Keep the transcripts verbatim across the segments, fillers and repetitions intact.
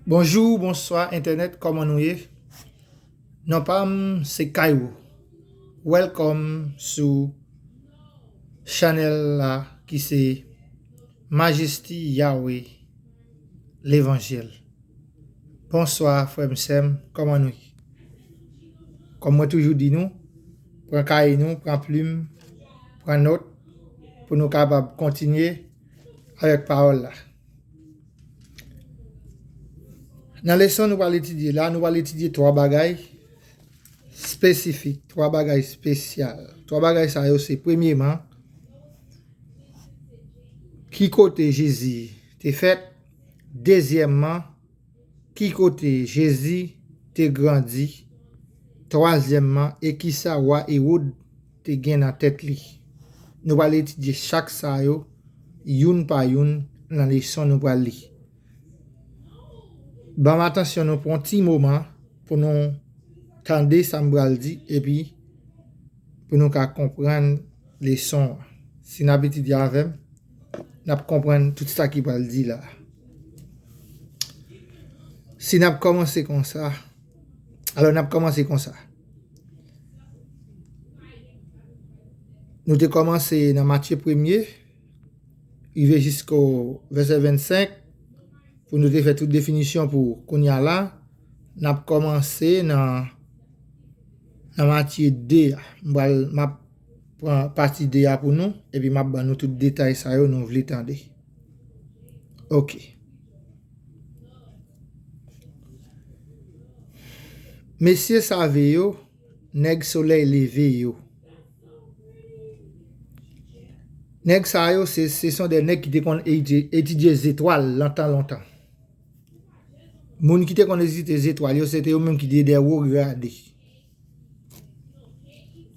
Bonjou, bonswa entènèt, kòman nou ye? Non pa m se Kaywo. Welcome sou chanèl la ki se Majesty Yahweh Levanjil. Bonswa frè m, sè m, kòman nou ye? Kòm mwen toujou di nou, pran kaye nou, pran plim, pran nòt pou nou kapab kontinye avèk pawòl la. Nan leson nou pral etidye la, nou pral etidye twa bagay espesifik, twa bagay espesyal. Twa bagay sa yo se, premyeman, ki kote Jezi te fèt? Dezyèmman, ki kote Jezi te grandi? Twazyèmman, e kisa wa Ewòd te gen nan tèt li? Nou pral etidye chak sa yo youn pa youn nan leson nou pral li. Ban m atansyon nou pou yon ti moman pou nou tande sa m pral di epi pou nou ka konprann leson an. Si n ap etidye avè m, n ap konprann tout sa ki pral di la. Si n ap kòmanse konsa, alò n ap kòmanse konsa. Nou te kòmanse nan Matye premye, rive jisko vèsè vennsenk, pou nou te fè tout definisyon pou kounye a la, n ap kòmanse nan, nan Matye de a. M pral, m ap pran pati de a pou nou, epi m ap ban nou tout detay sa yo nou vle tande. Ok. Mesye save yo, nèg solèy leve yo. Nèg sa yo, se, se son de nèg ki te konn etidye, etidye zetwal lontan, lontan. Moun ki te konn etidye zetwal yo, se te yo menm ki te de wo grade.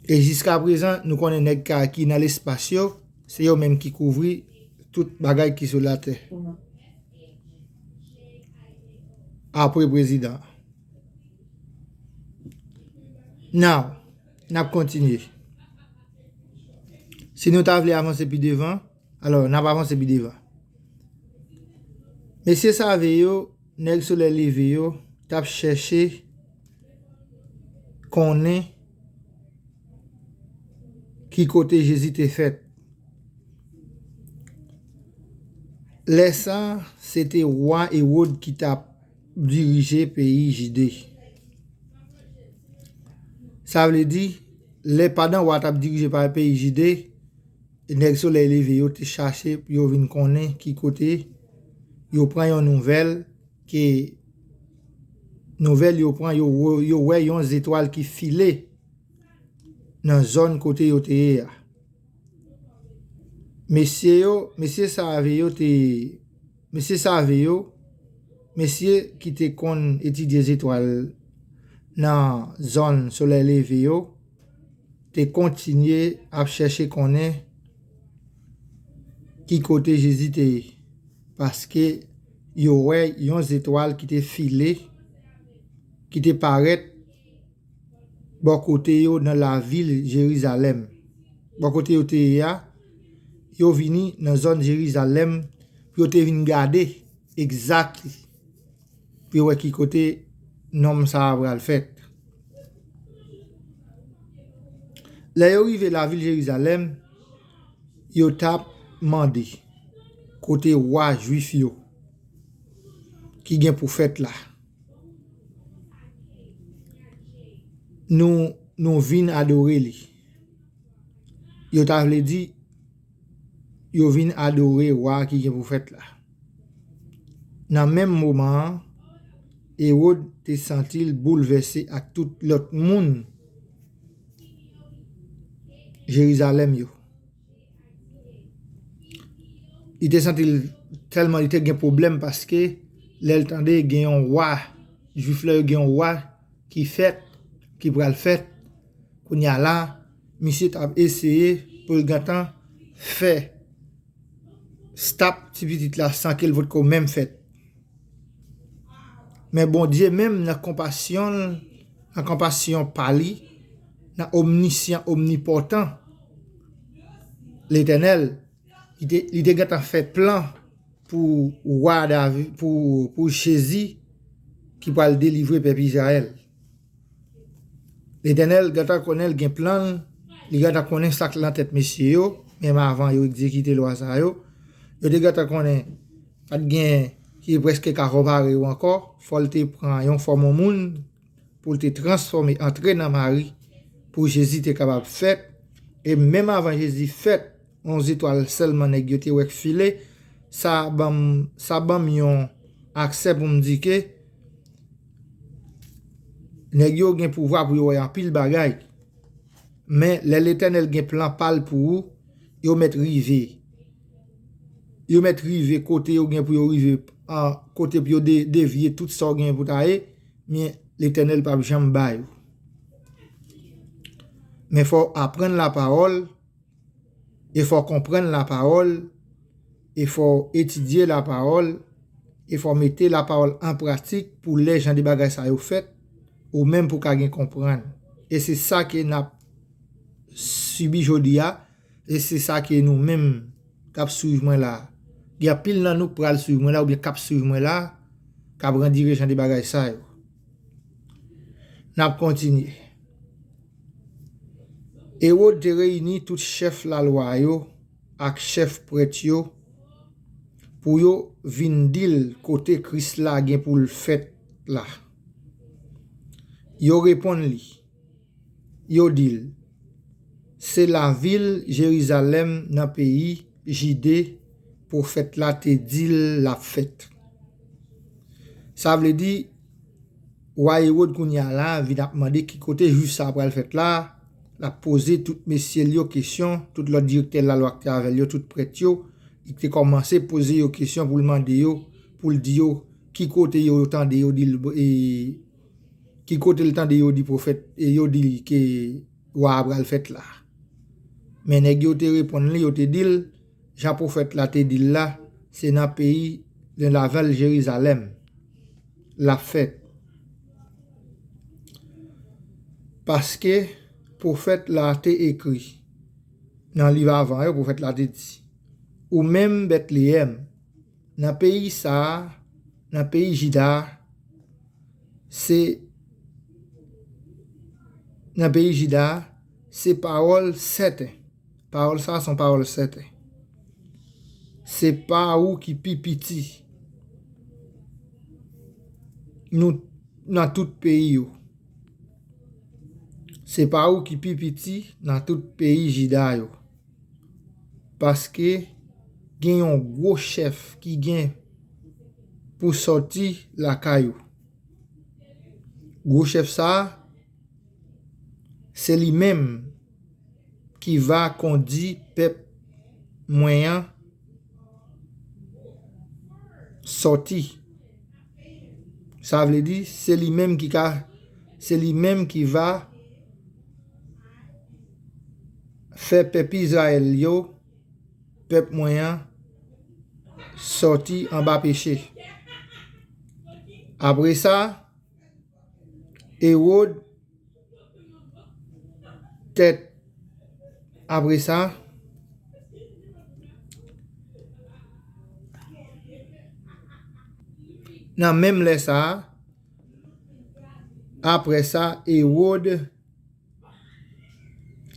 E jiska prezan, nou konnen nèg ka, ki nan lespas yo, se yo menm ki kouvri tout bagay ki sou latè. Apre prezidan. Now, n ap kontinye. Si nou ta vle avanse pi devan, alò, n ap avanse pi devan. Mesye save yo, nèg solèy leve yo, t ap chèche konnen ki kote Jezi te fèt. Lè sa, se te wa Ewòd ki t ap dirije peyi Jide. Sa vle di, lè pandan wa t ap dirije pa peyi Jide, nèg solèy leve yo te chache pou yo vin konnen ki kote yo pran yon nouvèl, ke nouvèl yo pran, yo, yo wè yon zetwal ki file nan zòn kote yo te ye a. Mesye yo, mesye save yo te, mesye save yo, mesye ki te konn etidye zetwal nan zòn solèy leve yo, te kontinye ap chèche konnen ki kote Jezi te ye, paske yo wè yon zetwal ki te file, ki te parèt bò kote yo nan lavil Jerizalèm. Bò kote yo te ye a, yo vini nan zòn Jerizalèm pou yo te vin gade exactly, pou yo wè ki kote nonm sa a pral fèt. Lè yo rive lavil Jerizalèm, yo t ap mande kote wa Jwif yo ki gen pou fèt la. Nou, nou vin adore li. Yo ta vle di, yo vin adore wa ki gen pou fèt la. Nan menm moman an, Ewòd te santi l boulvèse ak tout lòt moun Jerizalèm yo. Li te santi l tèlman li te gen pwoblèm, paske lè l tande gen yon wa, Jwif la yo gen yon wa ki fèt, ki pral fèt, kounye a la, misye t ap eseye pou l gentan fè stop ti pitit la san ke l potko menm fèt. Men Bondye menm nan konpasyon l, nan konpasyon pa li, nan omnisyan, omnipòtan, Letènèl, li te, li te gentan fè plan pou wa David, pou, pou Jezi ki pral delivre pèp Izrayèl. Letènèl gentan konnen l gen plan l, li gentan konnen sa k nan tèt mesye yo, menm avan yo egzekite lwa sa yo. Yo te gentan konnen pa t gen ki prèske ka konpare yo ankò, fò l te pran yon fòm yon moun pou l te transfòme, antre nan Mari, pou Jezi te kapab fèt. E menm avan Jezi fèt, yon zetwal sèlman nèg yo te wè k file, sa ban m, sa ban m yon aksè pou m di ke nèg yo gen pouvwa pou yo wè anpil bagay. Men lè Letènèl gen plan pa l pou ou, yo mèt rive. Yo mèt rive kote yo gen pou yo rive, an, kote pou yo de-, devye tout sa w gen pou ta ye, men Letènèl p ap janm ba yo. Men fò w aprann lapawòl, e fò w konprann lapawòl, e fò w etidye lapawòl, e fò w mete lapawòl an pratik pou lè jan de bagay sa yo fèt, ou menm pou w ka gen konprann. E se sa ke n ap sibi jodi a, e se sa ke nou menm k ap swiv mwen la. Gen anpil nan nou k pral swiv mwen la oubyen k ap swiv mwen la, k ap andire jan de bagay sa yo. N ap kontinye. Ewòd te reyini tout chèf lalwa yo ak chèf prèt yo pou yo vin di l kote Kris la gen pou l fèt la. Yo reponn li, yo di l, se lavil Jerizalèm nan peyi Jide pwofèt la te di l l ap fèt. Sa vle di, wa Ewòd kounye a la vin ap mande ki kote Jis sa a pral fèt la, l ap poze tout mesye l yo kesyon, tout lòt direktè lalwa k te avè l yo, tout prèt yo, li te kòmanse poze yo kesyon pou l mande yo, pou l di yo ki kote yo tande yo di l, e, ki kote l tande yo di pwofèt, e yo di ke wa a pral fèt la. Men nèg yo te reponn li, yo te di l, jan pwofèt la te di l la, se nan peyi, nan lavil Jerizalèm l ap fèt. Paske pwofèt la te ekri nan liv avan yo, pwofèt la te di, ou menm Bètleyèm, nan peyi sa a, nan peyi Jida a, se, nan peyi Jida a, se pawòl sèten. Pawòl sa a se yon pawòl sèten. Se pa ou ki pi piti nou, nan tout peyi yo. Se pa ou ki pi piti nan tout peyi Jida yo. Paske gen yon gwo chèf ki gen pou sòti lakay ou. Gwo chèf sa a, se li menm ki va kondi pèp mwen an sòti. Sa vle di, se li menm ki ka, se li menm ki va fè pèp Izrayèl yo, pèp mwen an, sòti anba peche. Apre sa, Ewòd tèt, apre sa, nan menm lè sa a, apre sa, Ewòd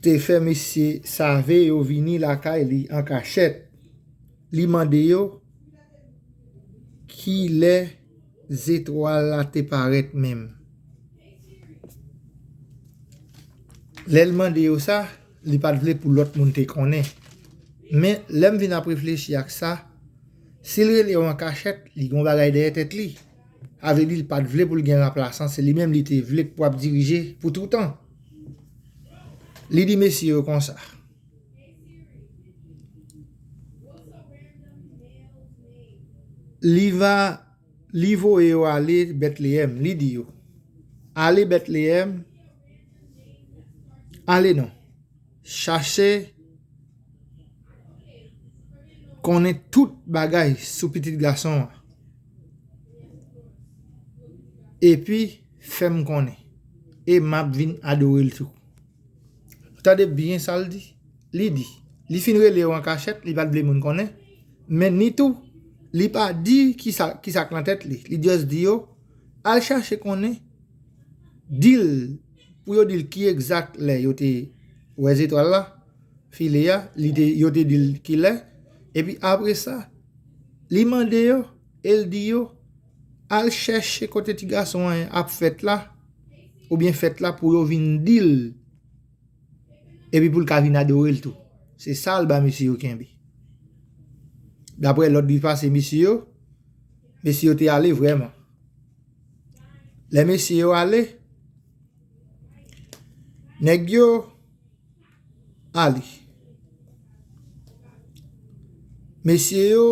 te fè mesye save yo vini lakay li an kachèt. Li mande yo kilè zetwal la te parèt menm. Lè l mande yo sa, li pa t vle pou lòt moun te konnen. Men, lè m vin ap reflechi ak sa, si l rele yo an kachèt, li gen yon bagay dèyè tèt li. Sa vle di l pa t vle pou l gen ranplasan, se li menm li te vle k pou ap dirije pou toutan. Li di mesye yo konsa. Li va, li voye yo ale Bètleyèm, li di yo, ale Bètleyèm, ale non, chache konnen tout bagay sou pitit gason an. Epi, fè m konnen. E m ap vin adore l tou. Tande byen sa l di. Li di, li fin rele yo an kachèt, li pa t vle moun konnen. Men ni tou, li pa di kisa, kisa k nan tèt li. Li just di yo, al chache konnen, di l, pou yo di l ki egzak lè yo te wè zetwal la, file a, li te, yo te di l ki lè, epi apre sa, li mande yo, e l di yo, al chèche kote ti gason an ap fèt la, oubyen fèt la pou yo vin di l, epi pou l ka vin adore l tou. Se sa l ba mesye yo kenbe. Daprè lòd li pase mesye yo, mesye yo te ale vrèman. Lè mesye yo ale, nèg yo ale. Mesye yo,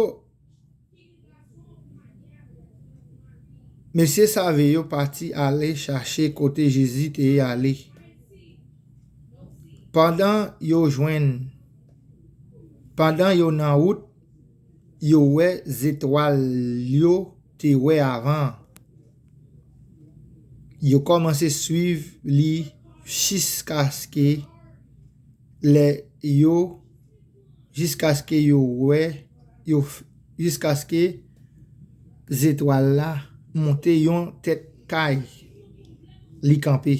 mesye save yo pati ale chache kote Jezi te ale. Pandan yo jwenn, pandan yo nan wout, yo wè zetwal yo te wè avan an. Yo kòmanse swiv li jiskaske lè yo, jiskaske yo wè, yo, jiskaske zetwal la monte yon tèt kay li kanpe.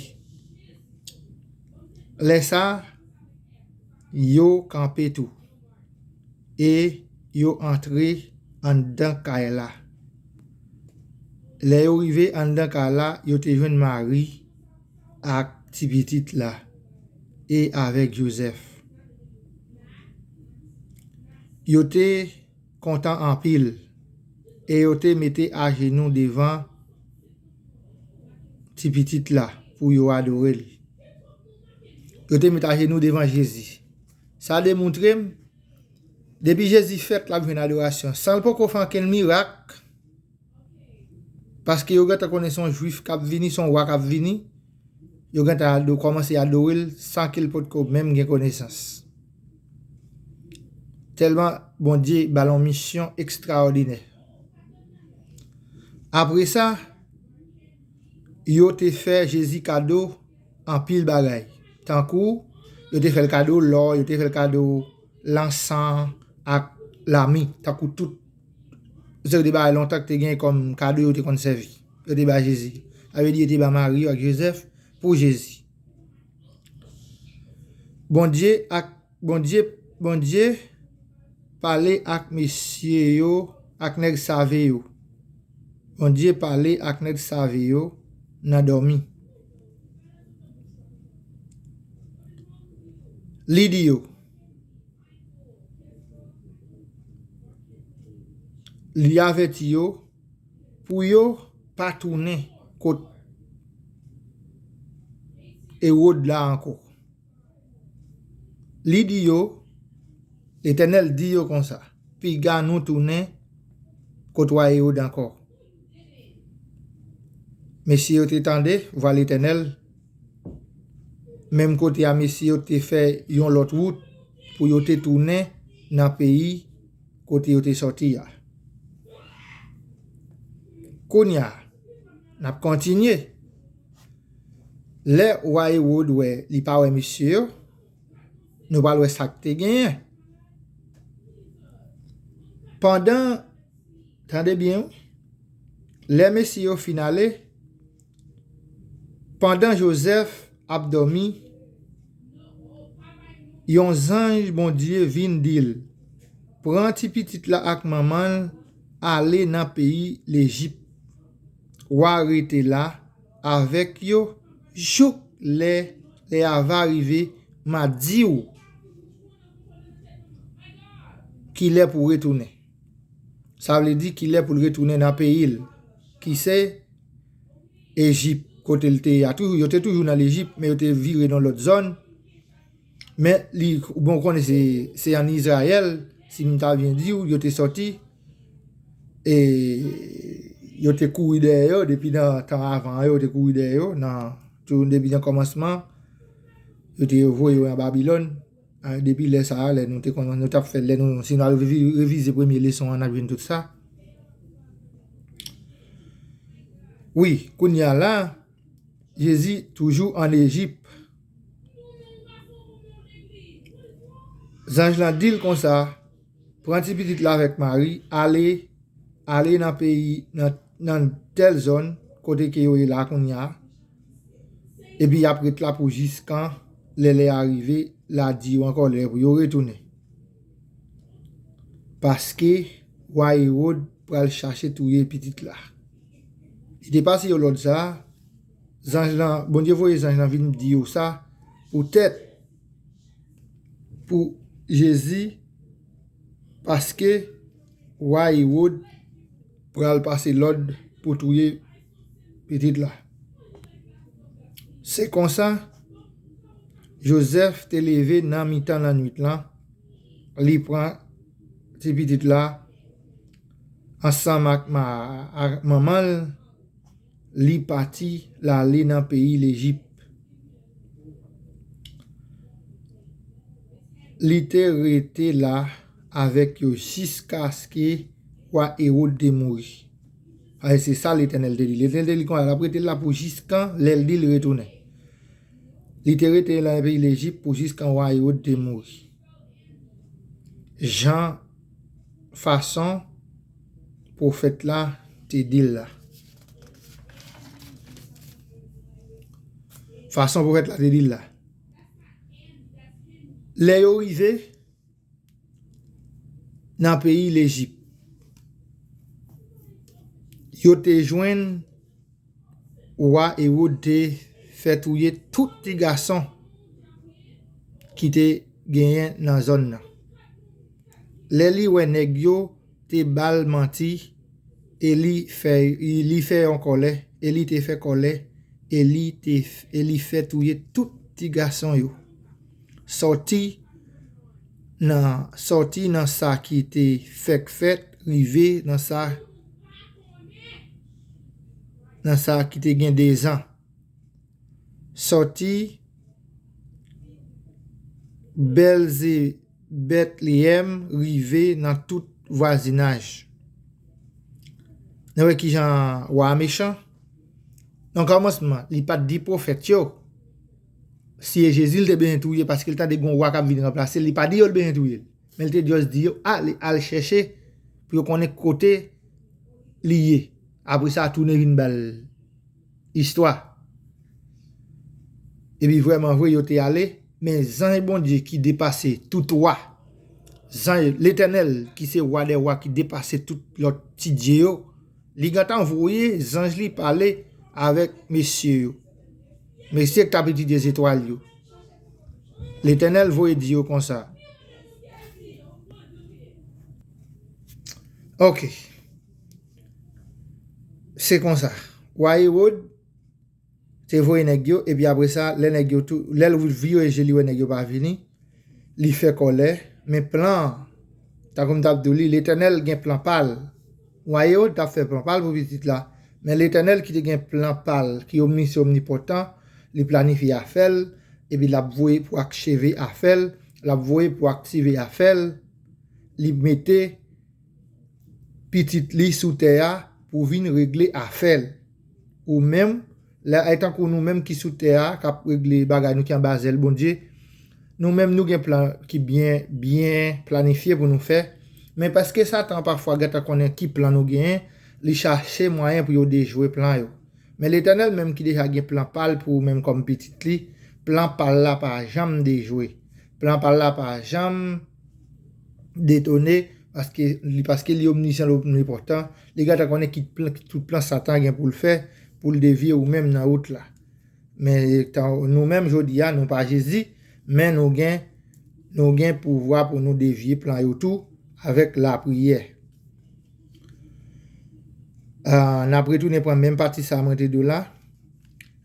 Lè sa a, yo kanpe tou, e yo antre anndan kay la. Lè yo rive anndan kay la, yo te jwenn Mari ak ti pitit la, e avèk Jozèf. Yo te kontan anpil, e yo te mete ajenou devan ti pitit la pou yo adore l. Yo te mete ajenou devan Jezi. Sa demontre m, depi Jezi fèt, l ap jwenn adorasyon. San l poko fè ankenn mirak, paske yo gentan konnen se yon jwif k ap vini, se yon wa k ap vini, yo gentan ado-, kòmanse adore l san ke l potko menm gen konesans. Tèlman Bondye ba l yon misyon ekstraòdinè. Apre sa, yo te fè Jezi kado anpil bagay. Tankou, yo te fè l kado lò, yo te fè l kado lansan ak lami, tankou tout sa yo te bay lontan ki te gen kòm kado yo te konn sèvi. Yo te bay Jezi. Sa vle di yo te bay Mari ak Jozèf pou Jezi. Bondye ak, Bondye, Bondye pale ak mesye yo, ak nèg save yo. Bondye pale ak nèg save yo nan dòmi. Li di yo, li avèti yo pou yo pa tounen kot Ewòd la ankò. Li di yo, Letènèl di yo konsa, piga nou tounen kot wa Ewòd ankò. Mesye yo te tande vwa Letènèl, menm kote a mesye yo te fè yon lòt wout pou yo te tounen nan peyi kote yo te sòti a. Kounye a, n ap kontinye. Lè wa Ewòd wè li pa wè mesye yo, nou pral wè sa k te genyen. Pandan, tande byen, wi. Lè mesye yo fin ale, pandan Jozèf ap dòmi, yon zanj Bondye vin di l, pran ti pitit la ak manman l, ale nan peyi Lejip. W a rete la avèk yo jouk lè lè a va rive, m a di w kilè pou w retounen. Sa vle di kilè pou l retounen nan peyi l, ki se Ejip, kote l te ye a. Toujou, yo te toujou nan Lejip, men yo te vire nan lòt zòn. Men li, bon, w konnen se, se ann Izrayèl, si m ta byen di w, yo te sòti, e yo te kouri dèyè yo, depi nan tan avan yo, yo te kouri dèyè yo, nan, tou, depi nan kòmansman, yo te voye yo nan Babilòn. A, depi lè sa a, lè nou te konn, nou t ap fè, lè nou, si nou al revi-, revize premye leson an, n ap jwenn tout sa. Wi, kounye a la, Jezi toujou ann Ejip. Zanj lan di l konsa, pran ti pitit la avèk Mari, ale, ale nan peyi, nan, nan tèl zòn, kote ke yo ye la kounye a, epi y ap ret la pou jiskan lè lè a rive, l a di yo ankò lè pou yo retounen. Paske wa Ewòd pral chache touye pitit la. Li te pase yo lòd sa a, zanj lan, Bondye voye zanj lan vin di yo sa, poutèt pou Jezi, paske wa Ewòd pral pase lòd pou touye pitit la. Se konsa, Jozèf te leve nan mitan lannwit lan, li pran ti pitit la ansanm ak ma, ak manman l, li pati, l ale nan peyi Lejip. Li te rete la avèk yo jiskaske wa Ewòd te mouri. Ay, se sa Letènèl te di. Letènèl te di konsa, l ap rete la pou jiskan lè l di l retounen. Li te rete la nan peyi Lejip pou jiskan wa Ewòd te mouri. Jan fason pwofèt la te di l la. Fason pwofèt la te di l la. Lè yo rive nan peyi Lejip, yo te jwenn wa Ewòd te fè touye tout ti gason ki te genyen nan zòn nan. Lè li wè nèg yo te ba l manti, e li fè, li fè yon kòlè, e li te fè kòlè, e li te, e li fè touye tout ti gason yo. Sòti nan, sòti nan sa ki te fèk fèt, rive nan sa, nan sa ki te gen dezan. Sòti Bèlze-, Bètleyèm, rive nan tout vwazinaj. Nou wè kijan wa a mechan? Nan kòmansman, li pa t di pwofèt yo si e Jezi l te bezwen touye, paske l tande gen yon wa k ap vin ranplase l, li pa di yo l bezwen touye l. Men l te just di yo ale, al chèche pou yo konnen kote li ye. Apre sa, tounen vin ba l istwa. Epi vrèman vre, yo te ale, men zanj Bondye ki depase tout wa, zanj Letènèl ki se wa dè wa, ki depase tout lòt ti dye yo, li gentan voye zanj li pale avèk mesye yo. Mesye k t ap etidye zetwal yo. Letènèl voye di yo konsa. Ok. Se konsa. Wa Ewòd te voye nèg yo, epi apre sa, lè nèg yo tou, lè l vire je, li wè nèg yo pa vini, li fè kòlè, men plan an, tankou m t ap di w li, Letènèl gen plan pa l. Wa Ewòd t ap fè plan pa l pou pitit la, men Letènèl ki te gen plan pa l, ki omnisyan, omnipotan, li planifye afè l, epi l ap voye pou acheve afè l, l ap voye pou aktive afè l, li mete pitit li sou tè a pou vin regle afè l. Ou menm, lè, e tankou nou menm ki sou tè a, k ap regle bagay nou ki anba zèl Bondye, nou menm nou gen plan ki byen, byen planifye pou nou fè, men paske Satan pafwa gentan konnen ki plan nou genyen, li chache mwayen pou yo dejwe plan yo. Men Letènèl menm ki deja gen plan pa l pou ou menm kòm pitit li, plan pa l la pa janm dejwe. Plan pa l la pa janm detone, paske li, paske li omnisyan, omnipotan, li gentan konnen ki plan, ki tout plan Satan gen pou l fè, pou l devye ou menm nan wout la. Men tan, nou menm jodi a, nou pa Jezi, men nou gen, nou gen pouvwa pou nou devye plan yo tou avèk lapriyè. Ah, n ap retounen pran menm pati sa mwen te di w la.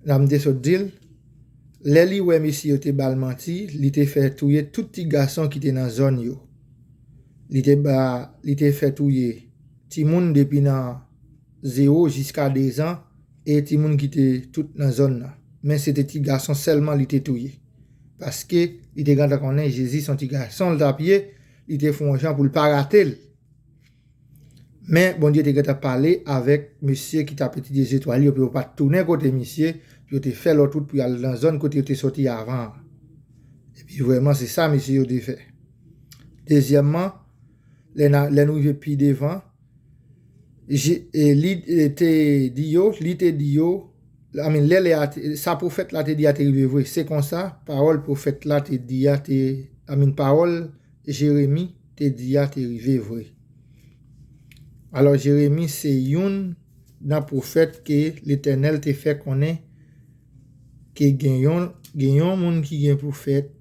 Nan m te sot di l, lè li wè mesye yo te ba l manti, li te fè touye tout ti gason ki te nan zòn yo. Li te ba, li te fè touye timoun depi nan zewo jiska dezan, e timoun ki te tout nan zòn nan. Men se te ti gason sèlman li te touye. Paske li te gentan konnen Jezi se yon ti gason l t ap ye, li te fè yon jan pou l pa rate l. Men Bondye te gentan pale avèk mesye ki t ap etidye zetwal yo, pou yo pa t tounen kote misye, pou yo te fè lòt wout pou y al nan zòn kote yo te soti avan an. Epi vrèman, se sa mesye yo te fè. Dezyèmman, lè n a, lè nou rive pi devan, Je, e, li, e, te di yo, li te di yo, I mean, lè, lè a te, sa pwofèt la te di a te rive vre. Se konsa, pawòl pwofèt la te di a te, I mean, pawòl Jeremi te di a te rive vre. Alò, Jeremi se youn nan pwofèt ke Letènèl te fè konnen ke gen yon, gen yon moun ki gen pou fèt.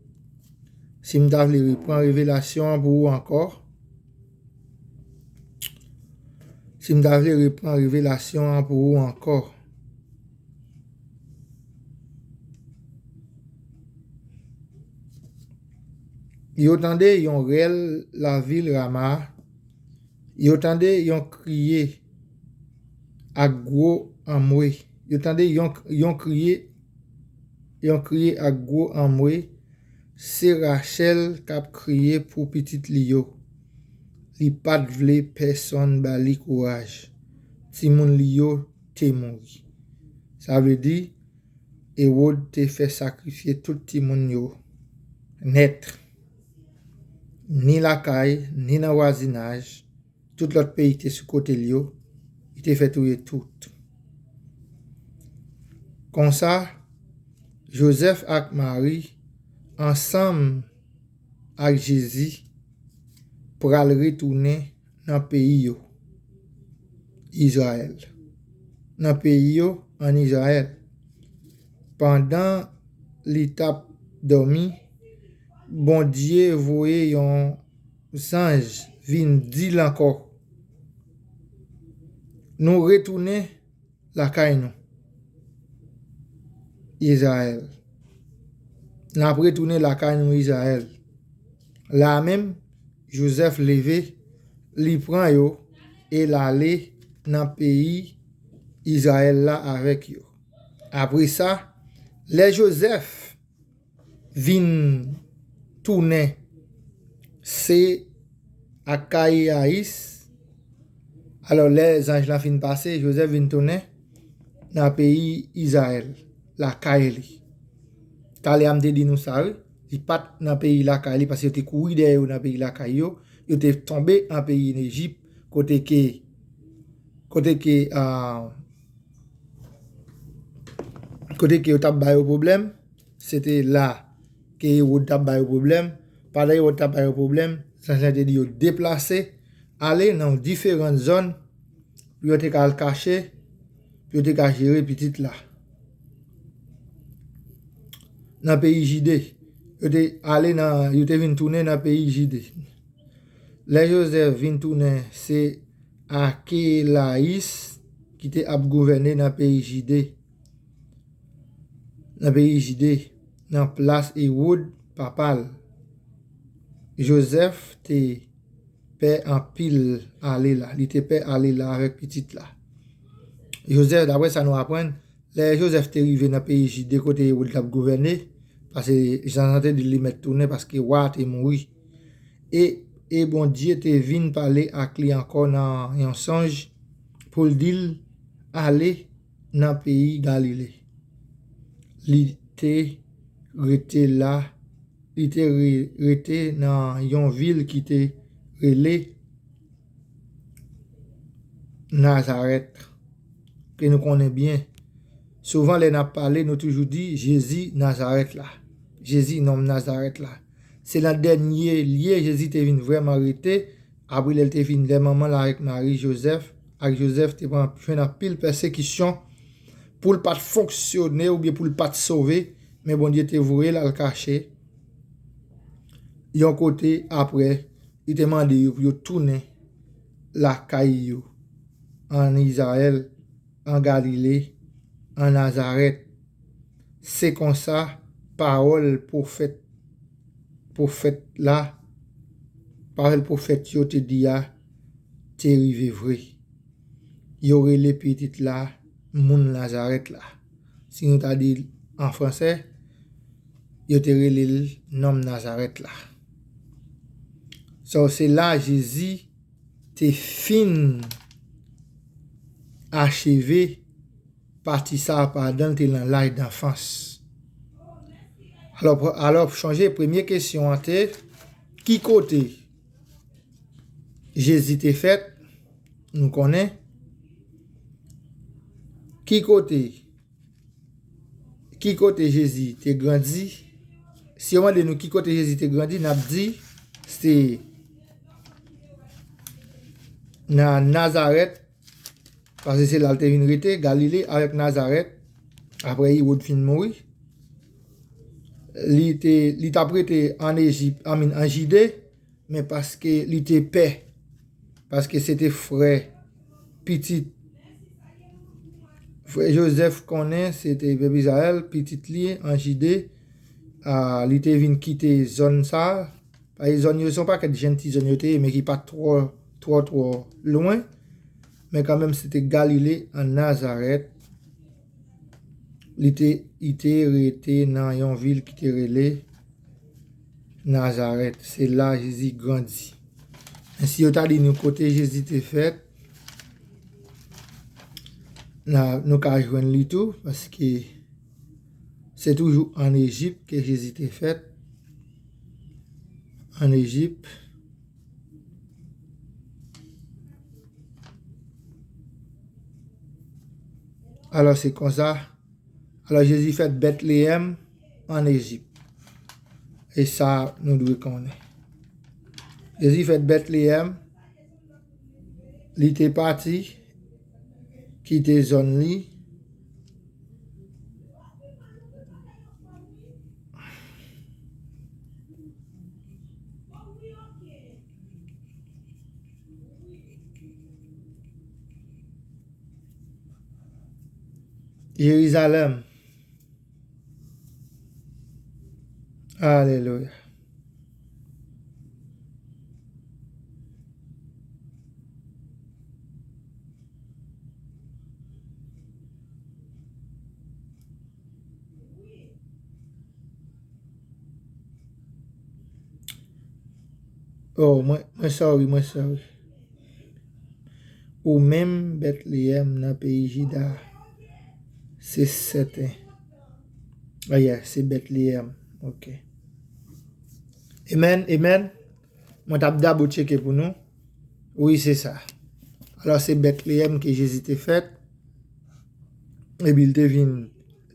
Si m ta vle reprann revelasyon an pou ou ankò, si m ta vle reprann revelasyon an pou ou ankò. Yo tande yon rèl lavil Rama, yo tande yon kriye ak gwo anmwe. Yo tande yon, yon kriye, yon kriye ak gwo anmwe. Se Rachèl k ap kriye pou pitit li yo. Li pa t vle pèsonn ba li kouraj. Timoun li yo te mouri. Sa vle di, Ewòd te fè sakrifye tout timoun yo nèt. Ni lakay, ni nan vwazinaj, tout lòt peyi ki te sou kote l yo, li te fè touye tout. Konsa, Jozèf ak Mari, ansanm ak Jezi, pral retounen nan peyi yo, Izrayèl. Nan peyi yo, ann Izrayèl. Pandan li t ap dòmi, Bondye voye yon zanj vin di l ankò, "Nou retounen lakay nou, Izrayèl. N ap retounen lakay nou, Izrayèl." La menm, Jozèf leve, li pran yo, e l ale nan peyi Izrayèl la avèk yo. Apre sa, lè Jozèf vin tounen, se ak Kayeyayis. Alò, lè zanj lan fin pase, Jozèf vin tounen nan peyi Izrayèl, lakay li. Talè a m te di nou sa, wi. Li pa t nan peyi lakay li, paske yo te kouri dèyè yo nan peyi lakay yo. Yo te tonbe an peyi Ejip, kote ke, kote ke, ah, kote ke yo t ap ba yo pwoblèm. Se te la ke Ewòd t ap ba yo pwoblèm. Pandan Ewòd t ap ba yo pwoblèm, zanj lan te di yo deplase, ale nan yon diferan zòn pou yo te ka al kache, pou yo te ka jere pitit la. Nan peyi Jide, yo te ale nan, yo te vin tounen nan peyi Jide. Lè Jozèf vin tounen, se Akelayis ki te ap gouvène nan peyi Jide, nan peyi Jide, nan plas Ewòd, papa l. Jozèf te pè anpil ale la. Li te pè ale la avèk pitit la. Jozèf, daprè sa nou aprann, lè Jozèf te rive nan peyi Jide kote Ewòd t ap gouvène, paske zanj lan te di l li mèt tounen paske wa a te mouri. E, e Bondye te vin pale ak li ankò nan yon sonj pou l di l, "Ale nan peyi Galile." Li te rete la, li te re-, rete nan yon vil ki te rele Nazarèt, ke nou konnen byen. Souvan, lè n ap pale, nou toujou di, "Jezi Nazarèt la. Jezi, nonm Nazarèt la." Se nan dènye lye Jezi te vin vrèman rete, apre lè l te vin, lè manman l avèk Mari, Jozèf, ak Jozèf te pran, jwenn anpil pèsekisyon pou l pa t fonksyone oubyen pou l pa t sove, men Bondye te voye l al kache yon kote apre, li te mande yo pou yo tounen lakay yo, ann Izrayèl, an Galile, an Nazarèt. Se konsa, pawòl pwofèt, pwofèt la, pawòl pwofèt yo te di a, te rive vre. Yo rele pitit la moun Nazarèt la. Si nou ta di l an fransè, yo te rele l nonm Nazarèt la. So, se la Jezi te fin acheve pati sa a pandan l te nan laj danfans. Alò, pr-, alò, chonje, premye kesyon an te, ki kote Jezi te fèt? Nou konnen, Ki kote, ki kote Jezi te grandi? Si yo mande nou ki kote Jezi te grandi, n ap di se nan Nazarèt, paske se la l te vin rete, Galile avèk Nazarèt, apre Ewòd fin mouri. Li te, li t ap rete ann Ejip, I mean, ann Jide, men paske li te pè, paske se te frè pitit, frè Jozèf konnen se te pèp Izrayèl, pitit li ann Jide, a, li te vin kite zòn sa a. Paske zòn yo se yon pakèt jèn ti zòn yo te ye, men ki pa t twò, twò, twò lwen. Men kanmenm, se te Galile, ann Nazarèt. Li te, li te rete nan yon vil ki te rele Nazarèt. Se la Jezi grandi. Men si yo ta di nou kote Jezi te fèt, na, nou ka jwenn li tou, paske se toujou ann Ejip ke Jezi te fèt. Ann Ejip. Alò, se konsa. Alò, Jezi fèt Bètleyèm, ann Ejip. E sa, nou dwe konnen. Jezi fèt Bètleyèm, li te pati, kite zòn li. Jerizalèm. Alelouya. Oh, mwen, mwen sorry, mwen sorry. Ou menm, Bètleyèm, nan peyi Jida, se sèten. Ah, yeah, se Bètleyèm. Ok. Amen, amen. Mwen t ap dabò tcheke pou nou. Wi, se sa. Alò, se Bètleyèm ke Jezi te fèt. Epi l te vin,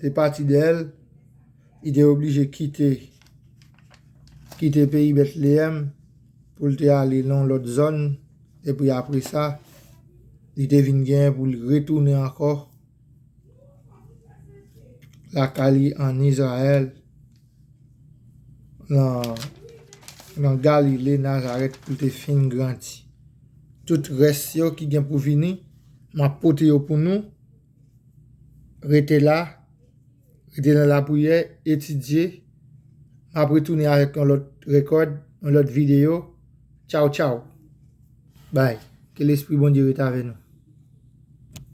te pati de l. Li te oblije kite, kite peyi Bètleyèm pou l te ale nan yon lòt zòn. Epi apre sa, li te vin genyen pou l retounen ankò lakay li ann Izrayèl, nan, nan Galile, Nazarèt, pou l te fin grandi. Tout rès yo ki gen pou vini, m ap pote yo pou nou. Rete la, rete nan lapriyè, etidye. M ap retounen avèk yon lòt rekòd, yon lòt videyo. Tchaw, tchaw. Bay. Ke Lespri Bondye rete avè nou.